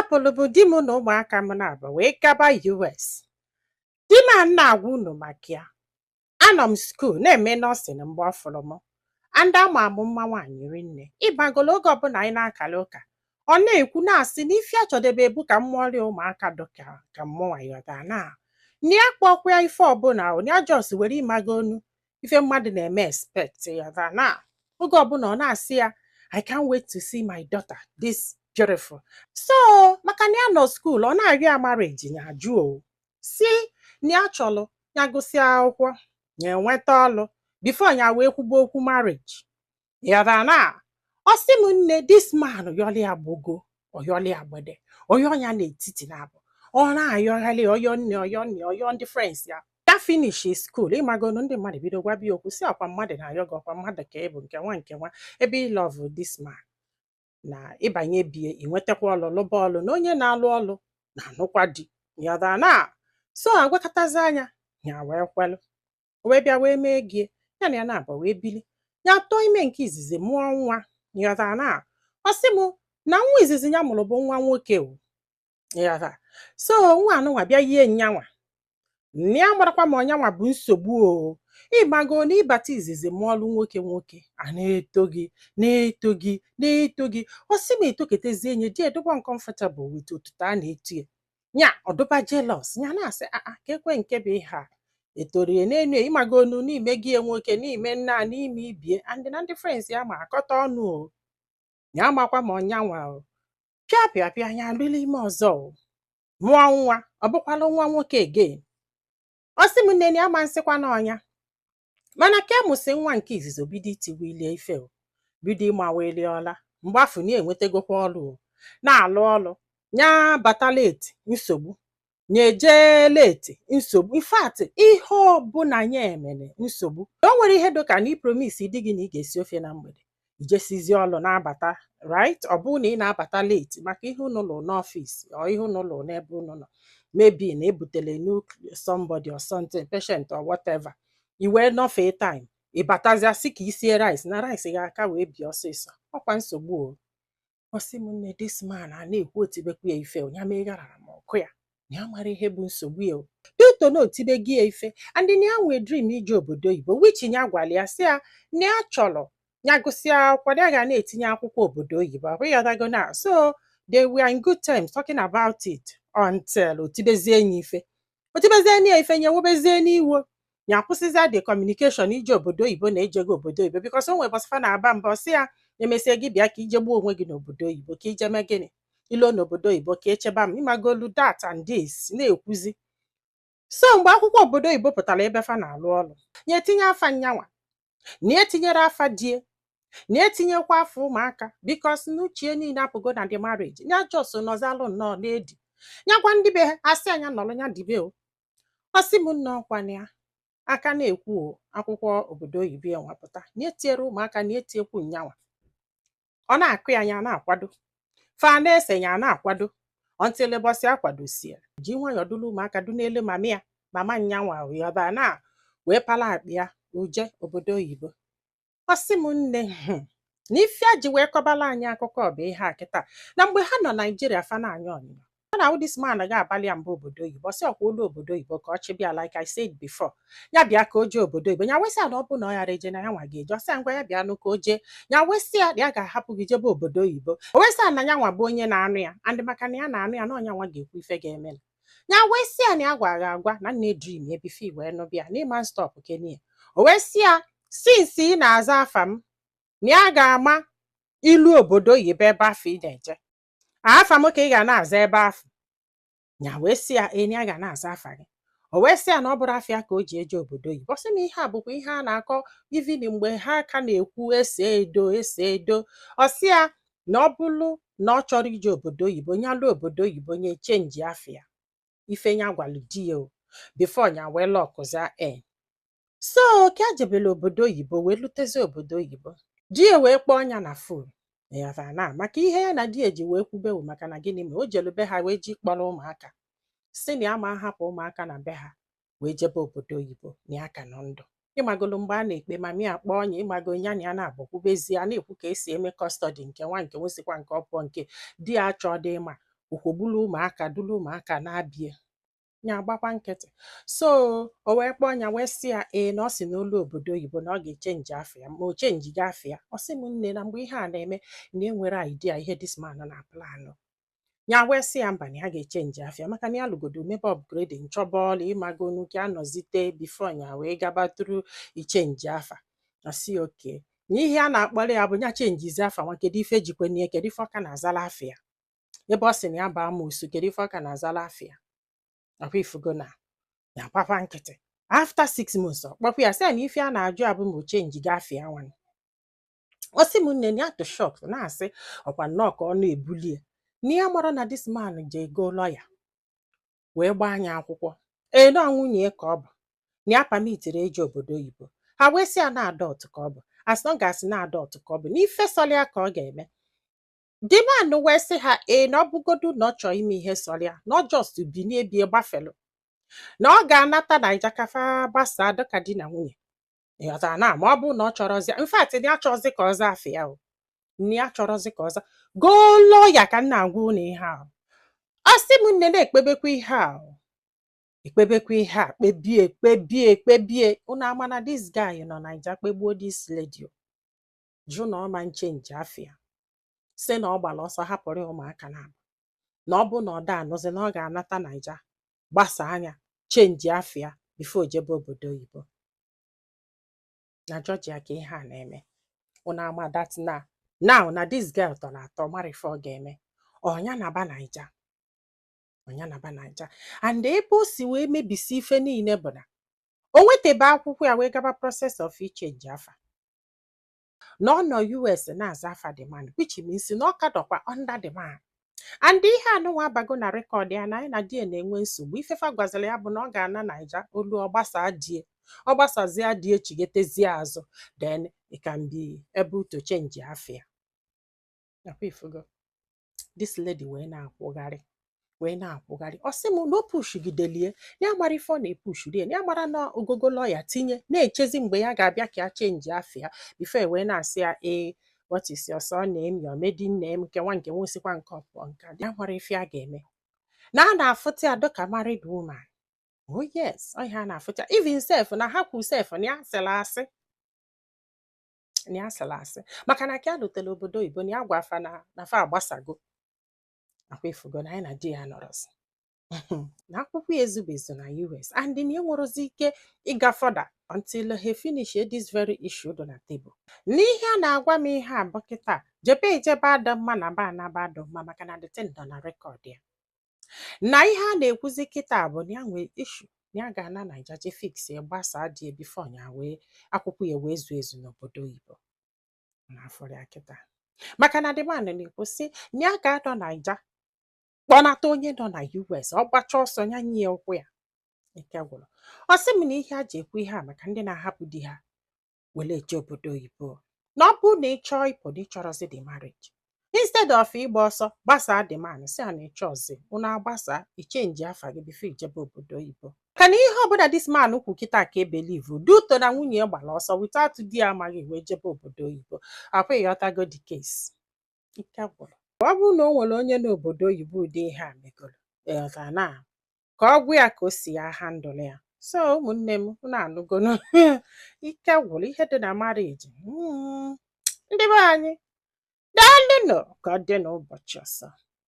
Ahapụrụ m di m na ụmụaka m na-abụ wee gaba US. Di m a na-agwa unu maka ya, anọ m school na-eme nursing mgbe ọ fụrụ m, and ama m mma nwaanyị rinne. Ịbagolo oge ọbụla anyị na-akara ụka, ọ na-ekwu na-asị na ife achọdebe ebu ka mmụọrịa ụmụaka dị ka mmụnwa yọta na na ya kpọkwa ya ife ọbụla o na ya just were ịmago onu ife mmadụ na-eme expect yọta na oge ọbụla ọ na-asị ya, "I can't wait to see my daughter, this beautiful." So maka na ya nọ school, ọ na-arịọ ya marriage, ya ajụ o si na ya chọrọ ya gụsịa akwụkwọ, ya enweta ọlụ before ya wee kwuba okwu marriage yọta na. Ọ sị m nne, this man yọlị agbogo, ọyọlị agbede, ọyọ ya n'etiti na abụ, ọ na-ayọgharị ọyọ nne, ọyọ nne, ọyọ ndị friends ya. Ya finish school, ịmagonu ndị mmadụ bido gwa bịa okwu si ọkwa mmadụ na-ayọ gị, ọkwa mmadụ ka ị bụ nke nwa nke nwa ebe ị love this man na ịbanye bie inwetakwa ọlụ lụba ọlụ na onye na-alụ ọlụ na-anụkwa di yọta na. So agwakọtazi anya ya wee kwelụ, wee bịa wee mee gie ya na ya na-abụ wee bili. Ya tọọ ime nke izizi, mụọ nwa yọta na. Ọ sị m na nwa izizi ya mụrụ bụ nwa nwoke o yọta. So nwa anụnwa bịa yie nyanwa nne ya, marakwa ma ọnyanwa bụ nsogbu o. Ịgbago na ịbata izizi mụọlụ nwoke, nwoke a na-eto gị, na-eto gị, na-eto gị. Ọ sị m etoketezie enye di edokwa uncomfortable with otuto a na-eto ya, nya ọdụba jealous, ya na-asị aa ka ekwe nke bụ ihe a etorie n'enu ya. Ịmago onu n'ime gị nwoke, n'ime nna, n'ime ibie and na ndị friends ya ma akọta ọnụ o, ya amakwa ma ọnyanwa o pịa pịa pịa. Ya alụla ime ọzọ o, mụọ nwa, ọ bụkwala nwa nwoke again. Ọ sị m nne, ya ama nsịkwa n'ọnya, mana ka emụsị nwa nke izizi, bido itiwilie ife o, bido ịmaweli ọla mgbe afọ na enwetagokwa ọlụ o, na-alụ ọlụ, ya bata late, nsogbu, ya eje late, nsogbu. In fact, ihe ọbụla ya emere, nsogbu. O nwere ihe dịka na ị promise di gị na ị ga-esi ofe na mgbede, ijesizi ọlụ na-abata, right? Ọ bụrụ na ị na-abata late maka ihe unu lụ n'ọfịs or ihe unu lụ n'ebe unu nọ, maybe na ebutere new somebody or something, patient or whatever, i wee nọfee time, ị batazịa sị ka isie rice na rice ga-aka wee bie ọsịsọ, ọkwa nsogbu o. Ọ sị m nne, this man a na-ekwu otibekwu ya ife ya megharara m ọkụ ya na ya mara ihe bụ nsogbu ya o due to na otibe gị ya ife, and na ya nwee dream ije obodo oyibo, which ya gwara ya sị ya na ya chọrọ ya gụsịa akwụkwọ na ya ga na-etinye akwụkwọ obodo oyibo. Ọ bụghị na so they were in good terms talking about it until otibezie ya ife, otibezie ya ife, nye webezie n'iwo, ya akwụsịzia the communication ije obodo oyibo na ejego obodo oyibo, because o nwere bọsịfa na-aba mba, ọsị ya emesie gị bịa ka ije gbuo onwe gị n'obodo oyibo, ka ije mee gịnị ilo n'obodo oyibo, ka echeba m ịmagolu that and this na-ekwuzi. So mgbe akwụkwọ obodo oyibo pụtara ebe fa na-alụ ọrụ, ya etinye afa nyanwa, na etinyere afa die, na etinyekwa afa ụmụaka, because n'uchie niile apụgo na the marriage. Ya just nọzalụ nnọọ n'edi ya gwa ndị be ha asị anya nọrọ ya dibe o. Ọ sị m nne, ọkwa na ya aka na-ekwu o akwụkwọ obodo oyibo ya nwapụta na etinyere ụmụaka na etinyekwu nyanwa. Ọ na-akụ ya, anya na-akwado fa na-ese ya na-akwado until ụbọchị akwadosie ji nwayọọ dulu ụmụaka du n'elu mama ya, mama nyanwa yọba na wee pala akpa ya uje obodo oyibo. Ọ sị m nne, na ife a ji wee kọbala anyị akụkọ bụ ihe a kịta na mgbe ha nọ Naijiria, fa na-anya ọnyịnya ọ na-awụ this man ga-abalị ya mba obodo oyibo. Ọ sị ọkwa olu obodo oyibo ka ọ chịbịa, like I said before, ya bịa ka o jee obodo oyibo. Ya wesị ya na ọ bụ na ọ ghara eje na ya nwa ga-eje. Ọ sị ya ngwa, ya bịa nụ ka o jee. Ya wesị ya na ya ga-ahapụ gị jebe obodo oyibo. O wesị ya na ya nwa bụ onye na-anụ ya, and maka na ya na-anụ ya na ọnya nwa ga-ekwu ife ga-eme. Ya wee sị ya na ya gwara agwa na nna dream ebife wee nụbịa na ịma stop kenia. O wee sị ya since ị na-aza afa m, na ya ga-ama ilu obodo oyibo ebe afọ ị na-eje, afa m ka ị ga na-aza ebe afọ. Ya wee sị ya enyi ya ga na-aza afa gị. O wee sị ya na ọ bụrụ afịa ka o ji eje obodo oyibo. Ọ sị na ihe a bụkwa ihe a na-akọ even mgbe ha ka na-ekwu ese edo ese edo. Ọ sị ya na ọ bụrụ na ọ chọrọ ije obodo oyibo, ya lụọ obodo oyibo, nye change afịa ife ya gwalụ di ya o before ya wee lọkụza en. So ka a jebele obodo oyibo wee lutezi obodo oyibo, di ya wee kpọọ ya na phone ya na maka ihe ya na di ya ji wee kwubewu, maka na gịnị ma o jelu be ha wee ji kpọrọ ụmụaka, si na ya ma ahapụ ụmụaka na be ha wee jebe obodo oyibo, na ya ka nọ ndụ. Ịmagolo mgbe a na-ekpe mami akpọ ọnya, ịmago ya na ya na-abụ kwubezie, a na-ekwu ka esi eme custody nke nwa nke nwesikwa nke ọ pụọ nke di ya achọ dị ịma. Okwogbulu ụmụaka, dulu ụmụaka na-abịa ya, agbakwa nkịtị. So o wee kpọọ ya, wee sị ya ee, na ọ sị na olu obodo oyibo, na ọ ga-echange afa ya. Ma o change afa ya, ọ sị m nne, na mgbe ihe a na-eme na enwere idea ihe this man na plan. Ya wee sị ya mba, na ya ga-echange afa ya, maka na ya lụgodo, mebe upgrading, chọba ọlụ, ịmagonu ka anọzite before ya wee gaba through ichange afa. Ọ sị oke na ihe a na-akpọrọ ya bụ ya changezi afa nwa. Kedu ife jikweni? Kedu ife ọka na-azala afa ya, ebe ọ sị na ya bụ amoosu? Kedu ife ọka na-azala afa ya? Ọkwa ifugo na ya gbakwa nkịtị. After 6 months, ọ kpọkwa ya, sị ya na ife a na-ajụ abụ ma o change afa ya nwa. Ọ sị m nne, na ya tụ shock, na-asị ọkwa nnọọ ka ọ na-ebulie na ya mara na this man je go lawyer wee gbaa anya akwụkwọ. Ee, na nwunye ya ka ọ bụ, na ya permitiri eje obodo oyibo. Ha wee sị ya na adult ka ọ bụ, as long as na adult ka ọ bụ, na ife sọrọ ya ka ọ ga-eme. The man wee sị ha ee, na ọ bụgodu na ọ chọọ ime ihe sọrọ ya, na ọ just binie bie gbafelu, na ọ ga-anata Naija kafa gbasaa dịka di na nwunye. Ịghọtara? Na ma ọ bụrụ na ọ chọrọzi, in fact, na ya chọrọzi ka ọ zaa afa ya, o na ya chọrọzi ka ọ zaa go lawyer. Ka m na-agwa unu ihe ahụ, ọ sị m nne, na-ekpebekwa ihe a, o ekpebekwa ihe a, kpebie, kpebie, kpebie. Unu ama na this guy nọ Naija kpegbuo this lady o, jụ na ọ ma nchange afa ya, sị na ọ gbara ọsọ hapụrụ ya ụmụaka na abụ, na ọ bụ na ọ da anụzi, na ọ ga-anata Naija gbasa anya change afa ya before jebe obodo oyibo. Na Georgia ka ihe a na-eme. Unu ama that na now na this girl tọrọ atọ, mara ife ọ ga-eme. Ọnya na-aba Naija, ọnya na-aba Naija, and ebe o si wee mebisi ife niile bụ na o nwetebe akwụkwọ ya wee gaba process of ichange afa, na ọ nọ US na-aza afa the man, which means na ọ ka dọkwa under the man. And ihe anụnwa abago na record ya na anyị na die na-enwe nsogbu. Ifefa gwaziri ya bụ na ọ ga-ana Naija olu, ọ gbasaa die, ọ gbasazie die, chigetezie azụ, then it can be able to change afa ya. Nakwa ifugo this lady wee na-akwụgharị, wee na-akwụgharị. Ọ sị m na o pushigidelie, ya mara ife ọ na-epushiri ya, mara na ogogo lawyer tinye na-echezi mgbe ya ga-abịa ka ya change afa ya before wee na-asị ya ee, what is your surname, your maiden name, nke nwa nke nwesikwa nke ọpụọ nke a. Ya mara ife a ga-eme, na a na-afụta ya dịka married woman. Oh yes, ọ ihe a na-afụta ya. Even sef, na ha kwu sef na ya sịrị asị, na ya sịrị asị, maka na ka ya lutere obodo oyibo, na ya gwa afa na fa agbasago. Akwa ifugo na anyị na di ya nọrọzi, na akwụkwọ ya ezubezu na US, and na enwerozi ike ịga further until he finish this very issue dị na table. N'ihe a na-agwa m, ihe a bụ kịta jebe ejebe adị mma na ba anaba adị mma, maka na the thing nọ na record ya. Na ihe a na-ekwuzi kịta bụ na ya nwee issue, na ya ga-ana Naija je fix ya, gbasaa di ya before ya wee akwụkwọ ya wee zuo ezu n'obodo oyibo. Na afọrọ ya kịta, maka na the man na-ekwu sị na ya ga-anọ Naija kpọnata onye nọ na US, ọ gbacha ọsọ ya nye ya ụkwụ ya. Ike gwụrụ. Ọ sị m na ihe a ji ekwu ihe a maka ndị na-ahapụ di ha were eje obodo oyibo, na ọ bụrụ na ị chọọ ịpụ, na ị chọrọzi the marriage, instead of ịgba ọsọ, gbasaa the man, si a na ịchọzi, unu agbasa, ichange afa gị before ijebe obodo oyibo. Ka na ihe ọbụla this man kwu kịta ka ebelieve duto na nwunye ya gbara ọsọ without di ya amaghị wee jebe obodo oyibo. Akwa ịghọtago the case? Ike gwụrụ. Ọ bụrụ na o nwere onye n'obodo oyibo ụdị ihe a megoro, ịghọtara, na ka ọ gwa ya ka o si ya handle ya. So ụmụnne m, unu anụgonu, ike gwụrụ ihe dị na marriage. Ndị be anyị, daalụnụ. Ka ọ dị n'ụbọchị ọzọ.